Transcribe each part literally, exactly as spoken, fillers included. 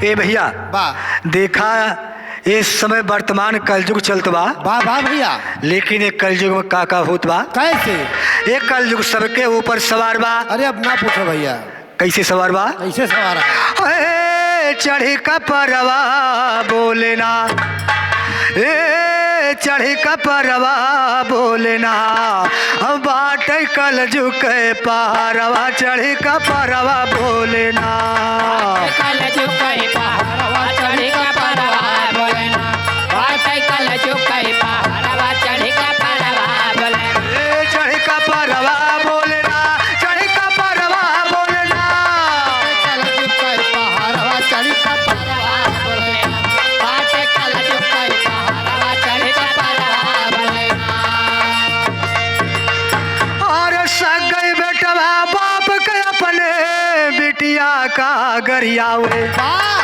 ए भइया, वाह। देखा, इस समय वर्तमान कलयुग चलत बा। वाह, वाह भइया। लेकिन एक कलयुग में का का होत बा? कैसे? एक कलयुग सबके ऊपर सवार बा। अरे अब ना पूछो भइया। कैसे सवार बा? कैसे सवार है? ए, चढ़ी कपरवा बोले ना, ए, चढ़ी कपरवा बोले ना, हम बाटे कलजुग के पहाड़वा, चढ़ी कपरवा बोले ना। कलजुग के पहाड़वा, चढ़ी कपरवा बोले ना, बाटे कलजुग के पहाड़वा, चढ़ी कपरवा बोले ना। ए, चढ़ी कपरवा बोले ना, चढ़ी कपरवा बोले ना। चल चुप कर पहाड़वा चढ़ी कपरवा बोले ना। बाटे कल चुप कर पहाड़वा चढ़ी कपरवा बोले ना। अरे सगई बेटवा बाप के अपने बिटिया का गरियावे। वाह।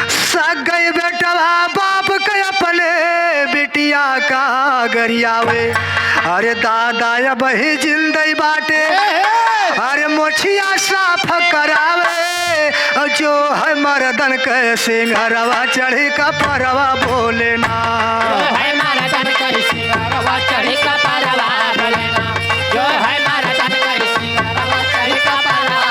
सगई बेटवा बाप के अपने बिटिया का गरियावे। अरे दादा अबही जिंदई बाटे, अरे मोछिया साफ करावे, जो है मर्दन के सिंगरवा चढ़ी कपरवा बोले ना। जो है मर्दन के सिंगरवा चढ़ी कपरवा बोले ना। जो है मर्दन के सिंगरवा चढ़ी कपरवा,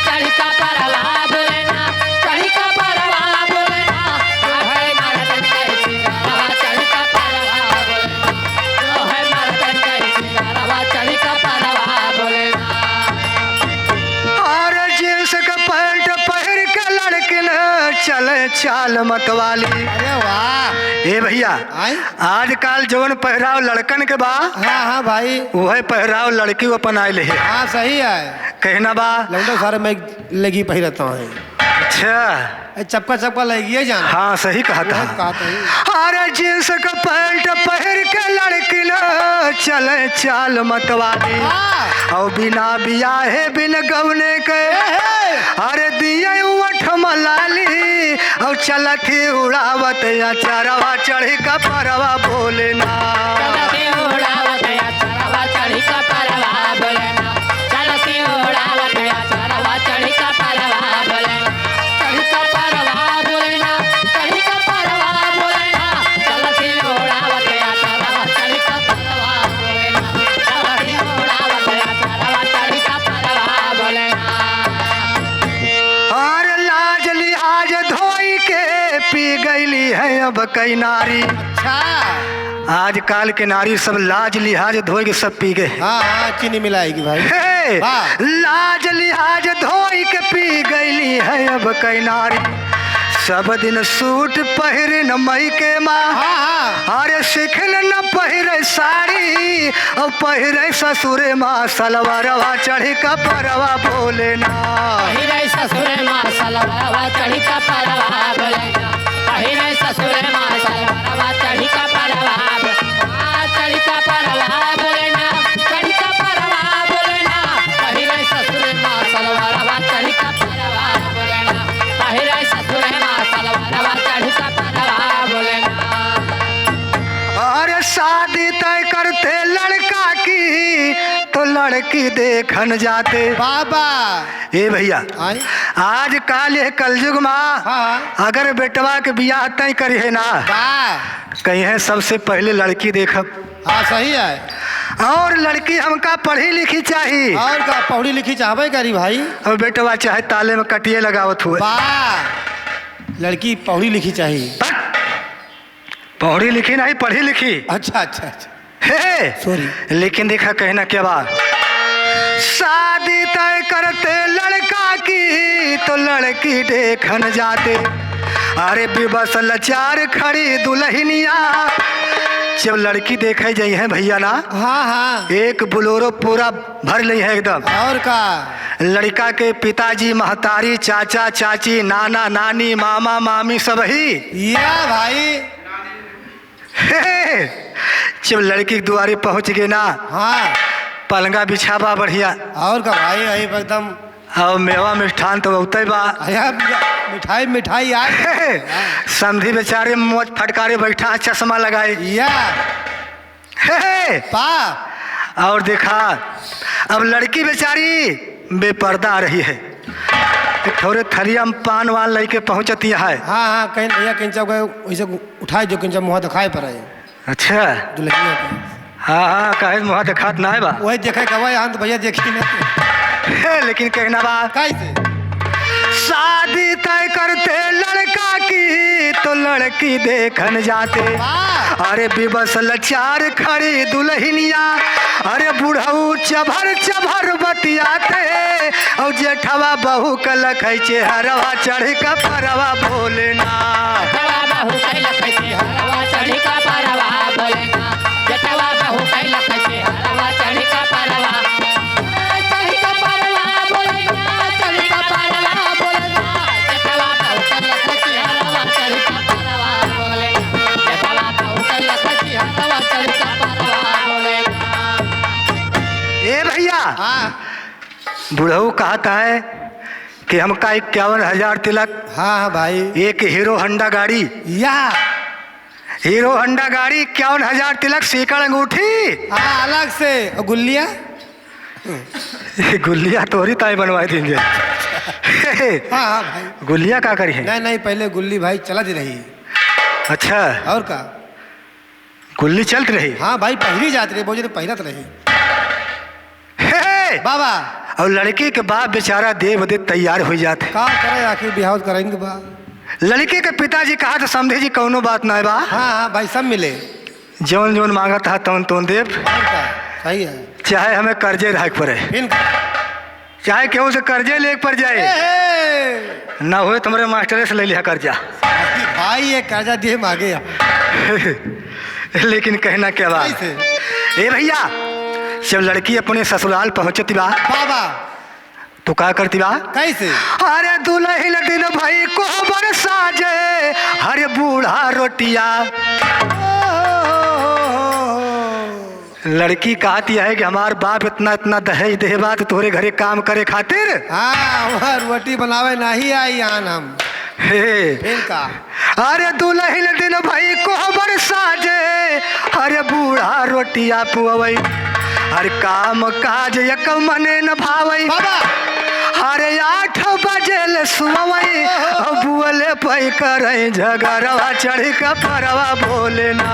चढ़ी कपरवा बोले ना। चढ़ी कपरवा बोले ना, जो है मर्दन के सिंगरवा चढ़ी कपरवा बोले ना, जो है मर्दन के सिंगरवा चढ़ी कपरवा बोले ना। अरे जींस के पैंट पहिर के लड़किन चले चाल मतवाली। अरे वाह। ए भइया, आई? आजकल जवन पहिराव लड़कन के बा, हाँ, हाँ भाई। उहे पहिराव लड़की अपनाए ले। हाँ, सही है। कहना बा। लौंडा सारे में लेगी पहिरत है। अच्छा। ए, चपका चपका लगिए जाना। हाँ, सही कहा था। बहुत कहा था ही। अरे जींस के पैंट पहिर के लड़किन चले चाल मतवाली। हाँ। और बिना बियाहे बिन गवने के, ए, हे। अरे दिए उठ मलाली, और चलत ही उड़ावत अचरवा चढ़ी कपरवा बोले ना। चलत ही उड़ावत अचरवा चढ़ी कपरवा बोले ना। चलत ही उड़ावत अचरवा चढ़ी कपरवा बोले ना। चढ़ी कपरवा बोले ना, चढ़ी कपरवा बोले ना। चलत ही उड़ावत अचरवा चढ़ी कपरवा बोले ना। चलत ही उड़ावत अचरवा चढ़ी कपरवा बोले ना। अरे लाज लिहाज धोई के पी गईली है अब कई नारी। अच्छा। आजकल के नारी सब लाज लिहाज धोई के सब पी गए। हाँ, हाँ, चीनी मिलाएगी भाई। हे, वाह। लाज लिहाज धोई के पी गईली है अब कई नारी। सब दिन सूट पहिरे न मई के माँ। हाँ, हाँ। अरे सिखल न पहिरे साड़ी, और पहिरे ससुरे माँ सलवारवा चढ़ी कपरवा बोले ना। पहिरे ससुरे माँ सलवारवा चढ़ी कपरवा बोले ना। पहिरे ससुरे माँ सलवारवा चढ़ी कपरवा बोले ना। चढ़ी कपरवा बोले ना, चढ़ी कपरवा बोले ना। पहिरे ससुरे माँ सलवारवा चढ़ी कपरवा बोले ना। पहिरे ससुरे माँ सलवारवा चढ़ी कपरवा बोले ना। अरे शादी तय करते लड़का की तो लड़की देखन जाते। बाबा। ए भइया, आई? आजकल यह कलयुग मा हाँ। अगर बेटवा के बियाह तय करी है ना, वाह। कहीं है सबसे पहले लड़की देखब। हाँ, सही है। और लड़की हमका पढ़ी लिखी चाही। और का पढ़ी लिखी चाहबे करी भाई। और बेटवा चाहे ताले में कटिए लगावत हुए। वाह, लड़की पढ़ी लिखी चाही। पढ़ी लिखी नहीं, पढ़ी लिखी। अच्छा, अच्छा, अच्छा। हे, sorry। लेकिन देखा कहना क्या बात, शादी तय करते लड़का की तो लड़की देखन जाते। अरे विवश लाचार खड़ी दुल्हनिया, जब लड़की देखे जाई है भइया ना, हाँ, हाँ। एक बोलेरो पूरा भर ली है एकदम। और का? लड़का के पिताजी, महतारी, चाचा, चाची, नाना, नानी, मामा, मामी सब ही। या भाई। हे, जब लड़की के दुआरे पहुँच गए ना, हाँ। पलंगा बिछाबा बढ़िया। और का भाई, यही एकदम। और मेवा मिष्ठान तो बहुते बा। अरे, मिठाई, मिठाई यार। समधी बेचारे मौज फटकारे बैठा है, चश्मा लगाए। या। हे, हे। पा। और देखा, अब लड़की बेचारी बेपर्दा रही है। एक ठौरे थरिया में पान वान लइके पहुँचत है। हाँ, हाँ, कहीं भैया, कहीं चौक वैसे उठाए जो कहीं मुँह दिखाए पर है। अच्छा। दुल्हनिया के। हाँ, हाँ, काहे मुँह दिखात ना है बा। वही देखे गवा यहाँ तो भैया देखी ना। हे, लेकिन कहना बा। कैसे? शादी तय करते लड़का की तो लड़की देखन जाते। वाह। अरे विवश लाचार खड़ी दुल्हनिया, अरे बुढ़ऊ चभर चभर बतियाते, और जेठवा बहू क लखै चेहरवा चढ़ क परवा बोले ना। जेठवा बहू क लखै चेहरवा चढ़ क परवा बोले ना। जेठवा बहू क लखै चेहरवा चढ़ क परवा। चढ़ क परवा बोले ना, चढ़ क परवा बोले ना। जेठवा बहू क लखै चेहरवा चढ़ क परवा बोले ना। जेठवा बहू क लखै चेहरवा चढ़ क परवा बोले ना। ए भैया, हाँ। बुढ़ऊ कहत है कि हमका इक्यावन हजार तिलक, हाँ, हाँ भाई। एक हीरो होंडा गाड़ी, या। हीरो होंडा गाड़ी, इक्यावन हजार तिलक, सीकड़ अंगूठी। हाँ, अलग से। और गुल्लिया? ये गुल्लिया तोहरी ताई बनवाई दीन जे। हाँ, हाँ भाई। गुल्लिया का करी है? नहीं, नहीं, पहले गुल्ली भाई चलत रही। अच्छा। और का? गुल्ली चलत रही? हाँ भाई, पहिरी जात रही, बोझ पहिरत रही। हे, हे! बाबा। और लड़की के बाप बेचारा देह बदे तैयार होइ जात है। का करे, आखिर बिहाव करेंगे बा। लड़की के पिताजी कहा तो समझे जी कौनो बात ना बा। हाँ, हाँ भाई, सब मिले। जौन जौन मांगत है तौन तौन देब। और का? सही है। चाहे हमें कर्जे रहे के पड़े। फिर का? चाहे केहू से कर्जे लेके पड़ जाए। ए, ए। ना होए तो हमरे मास्टरे से ले लिहा कर्जा। भाई, ये कर्जा दिए मांगे हम। लेकिन कहना क्या बा? कैसे? ए भैया, जब लड़की अपने ससुराल पहुंचती बा, बाबा। तो का करती बा? कैसे? अरे दुलहिन दिन भई कोहबर साजे, अरे बूढ़ा रोटिया। लड़की कहती है कि हमार बाप इतना, इतना दहेज देहे बा तो तोहरे घरे काम करे खातिर। हाँ, वह रोटी बनावे नाही आई आन हम। हे। फिर का? अरे दुलहिन दिन भई कोहबर साजे, अरे बूढ़ा रोटिया पुअवई, अरे काम काज एक मने न भावई। बाबा। अरे आठ बजे ले सुअवई, ओहो। अब बोले पई करई झगड़वा चढ़ी का परवा बोले ना।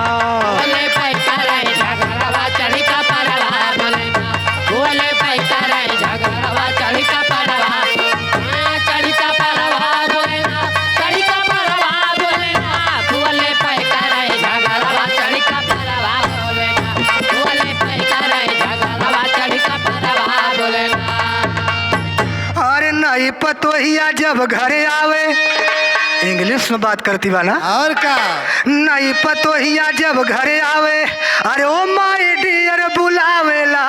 बोले पई करई झगड़वा चढ़ी का परवा बोले ना। बोले पई करई झगड़वा चढ़ी का परवा। हाँ, चढ़ी का परवा बोले ना। चढ़ी का परवा बोले ना। बोले पई करई झगड़वा चढ़ी का परवा बोले ना। बोले पई करई झगड़वा चढ़ी का परवा बोले ना। अरे नई पतोहिया जब घरे आवे, English में बात करती बा ना। और का? नई पतोहिया जब घरे आवे, अरे ओ my dear बुलावेला,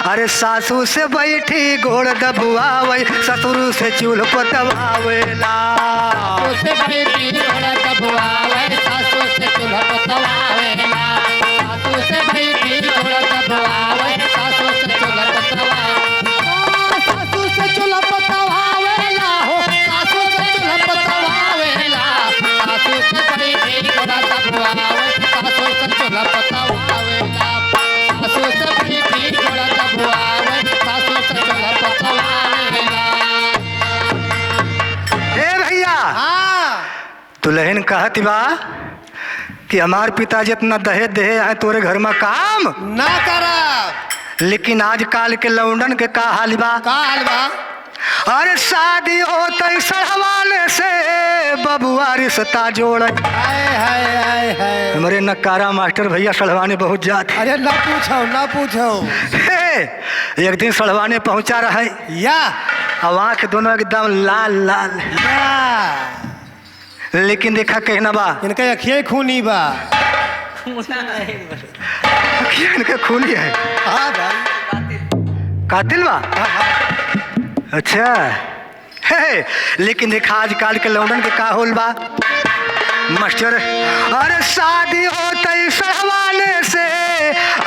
अरे सासू से बैठी गोड़ दबुआवे, ससुर से चूल्ह पतवावेला। सासू से बैठी गोड़ दबुआवे, सासू से चूल्ह पतवावेला। सासू से बैठी गोड़ दबुआवे, सासू से चूल्ह पतवावे। सासू से चूल्ह पतवावेला हो, सासू से चूल्ह पतवावेला। सासू से बैठी गोड़ दबुआवे, सासू से चूल्ह पतवावेला। सासू से बैठी गोड़ दबुआवे, सासू से चूल्ह पतवावेला। ए भैया, हाँ। दुलहिन कहत बा कि हमार पिताजी इतना दहेज देहे हैं, तोरे घर में काम ना करब। लेकिन आजकल के लौंडन के का हाल बा? का हाल बा? अरे शादी होतई सढ़वाने से बबुआ रिश्ता जोड़े। हाय, हाय, हाय, हाय। हमरे नक्कारा मास्टर भैया सढ़वाने बहुत जात हैं। अरे ना पूछो, ना पूछो। हे, एक दिन सढ़वाने पहुँचा रहे। या। अब आँख दोनों एकदम लाल लाल। या। लेकिन देखा कहना बा। इनका अखिया खूनी बा। अखिया इनका खूनी है। हाँ भाई। कातिल बा? हाँ, हाँ। अच्छा। हे, हे, लेकिन देखा आजकल के लौंडन के का होल बा। मास्टर, अरे शादी होतई सढ़वाने से,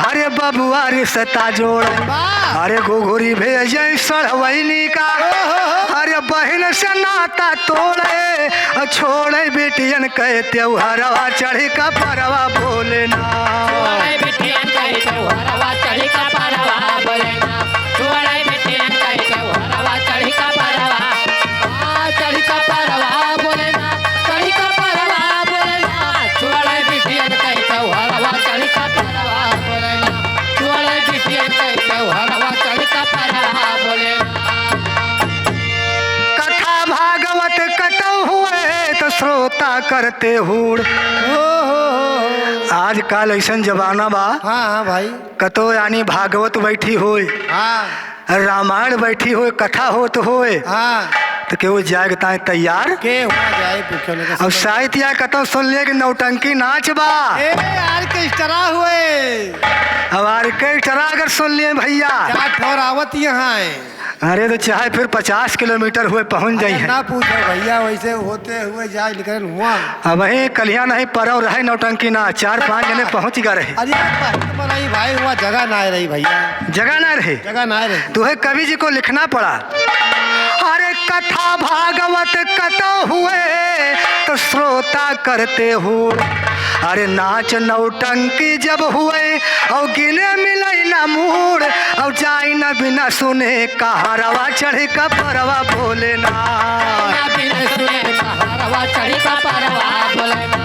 अरे बबुआ रिश्ता जोड़े। वाह। अरे घुघुरी भेजे सढ़वैनी का, ओहो। अरे बहिन से नाता तोड़े, छोड़े बिटियन के त्योहरवा चढ़ी का परवा बोले ना। छोड़े बिटियन के त्योहरवा चढ़ी का परवा बोले ना। छोड़े बिटियन के त्योहरवा चढ़ी का परवा। करते हूड़। ओ हो हो हो। आजकल ऐसन जमाना बा, हाँ, हाँ भाई। कतो यानी भागवत बैठी होए, हाँ। रामायण बैठी होए, कथा होत होए, हाँ। तो केहू जाए के ताईं तैयार? के हुआ जाए, पूछो ना, अब साइत या कतो सुन लिए कि नौटंकी नाच बा। ए, ऑर्केस्ट्रा हुए। अब ऑर्केस्ट्रा अगर सुन लिए भैया, क्या ठहरावत यहाँ है? अरे तो चाहे फिर पचास किलोमीटर हुए पहुँच अरे जाइए। ना पूछो भैया, वैसे होते हुए जाए निकरन हुआ। अबहीं कलिया नहीं परव रहे नौटंकी ना, चार पाँच जने पहुँच गए रहे। अरे पहले बनाई भाई, हुआ जगह ना रही भैया। जगह ना रहे? जगह ना रही। तुहे कवि जी को लिखना पड़ा। अरे कथा भागवत कतो हुए तो श्रोता करते हूड़। अरे नाच नौटंकी जब हुए और गिने मिलई ना मूड़, और जाई ना बिना सुने कहरवा चढ़ी कपरवा बोले ना। ना बिना सुने कहरवा चढ़ी कपरवा बोले ना।